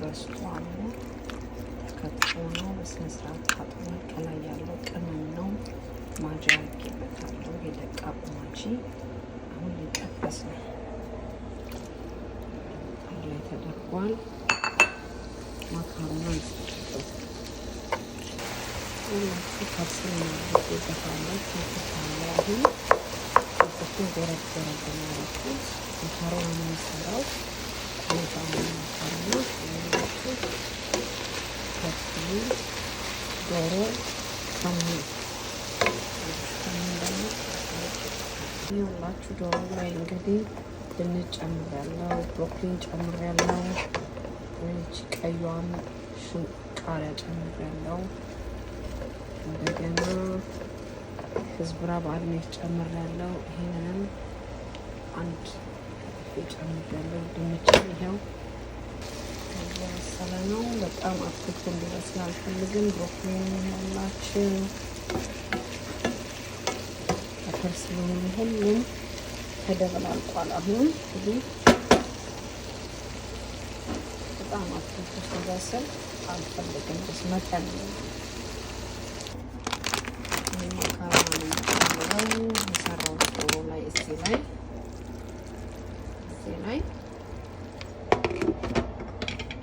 በስቶ አለ፣ ተከትፎ ነው በስነ ስርዓት ታጥቧል። ከላይ ያለው ቅመም ነው። ማጂ አድርጌበታለሁ፣ የደቃቁ ማጂ። አሁን ሊጠበስ ነው። ምጣድ ላይ ተደርጓል። ማካሮና ይሰጥበት ሁላችሁ parsley አድርጌበታለሁ። ሽንኩርት አለ። አሁን ሽንኩርቱን ጎረድ ጎረድ ነው ያደረኩት። ማካሮና ነው የሚሰራው። ቆንጆ ማካሮና ሁላችሁ parsley፣ ዶሮ፣ ከሙን ከሙን ደግሞ ይኸውላችሁ ዶሮ ላይ እንግዲህ ድንች ጨምሬያለሁ፣ ብሮኮሊን ጨምሬያለሁ፣ ይቺ ቀዩን ቃሪያ ጨምሬያለሁ። እንደገና كزبرة በአድሜት ጨምሬያለሁ። ይሄንንም አንድ ከትፌ ጨምሬያለሁ። ድንች ይኸው እየበሰለ ነው። በጣም አትክልቱ እንዲበስል አልፈልግም። ብሮኮሊን ይኸውላችሁ parsley ውን ሁሉም ተደበላልቋል። አሁን እንግዲህ በጣም አትክልቱ ሲበስል አልፈልግም። ስ መጠን ማካሮና ነው የምጨምረው የሰራሁት ዶሮ ላይ እዚህ ላይ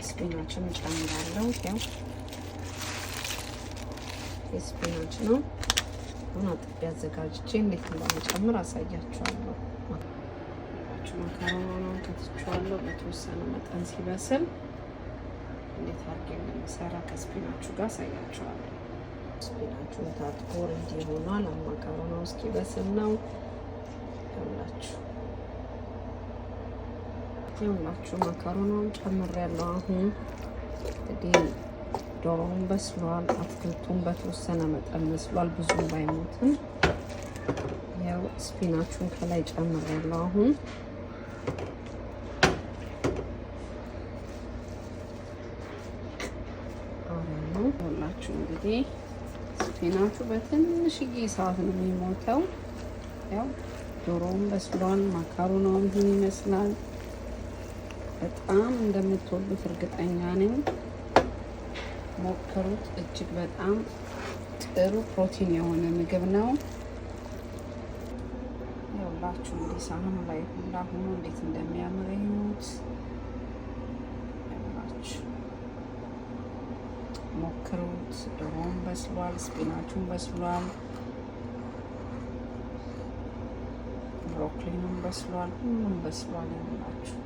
spinach ም እጨምራለሁ። ያው የ spinach ነው። አሁን አጥቤ አዘጋጅቼ እንዴት እንደምጨምር አሳያችኋለሁ። ማካሮናውን ከትቼዋለሁ። በተወሰነ መጠን ሲበስል እንዴት አድርጌ እንደምሰራ ከ spinach ኡ ጋር አሳያችኋለሁ። Spinach ኡን ታጥቦ ready ሆኗል። ማካሮናው እስኪበስል ነው። ይኸውላችሁ ማካሮናውን ጨምሬያለሁ። አሁን እንግዲህ ዶሮውን በስሏል። አትክልቱን በተወሰነ መጠን በስሏል፣ ብዙም ባይሞትም። ያው spinach ኡን ከላይ ጨምሬያለሁ። አሁን ነው ሁላችሁ እንግዲህ spinach ኡ በትንሽዬ ሰዓት ነው የሚሞተው። ያው ዶሮውን በስሏል። ማካሮናውን ይህን ይመስላል። በጣም እንደምትወዱት እርግጠኛ ነኝ። ሞክሩት። እጅግ በጣም ጥሩ ፕሮቲን የሆነ ምግብ ነው። ይኸውላችሁ እንግዲህ ሳህኑ ላይ ሁላ ሆኖ እንዴት እንደሚያምር እዩት። ይኸውላችሁ ሞክሩት። ዶሮውን በስሏል፣ spinach ኡን በስሏል፣ ብሮኮሊኑም በስሏል፣ ሁሉም በስሏል። ይኸውላችሁ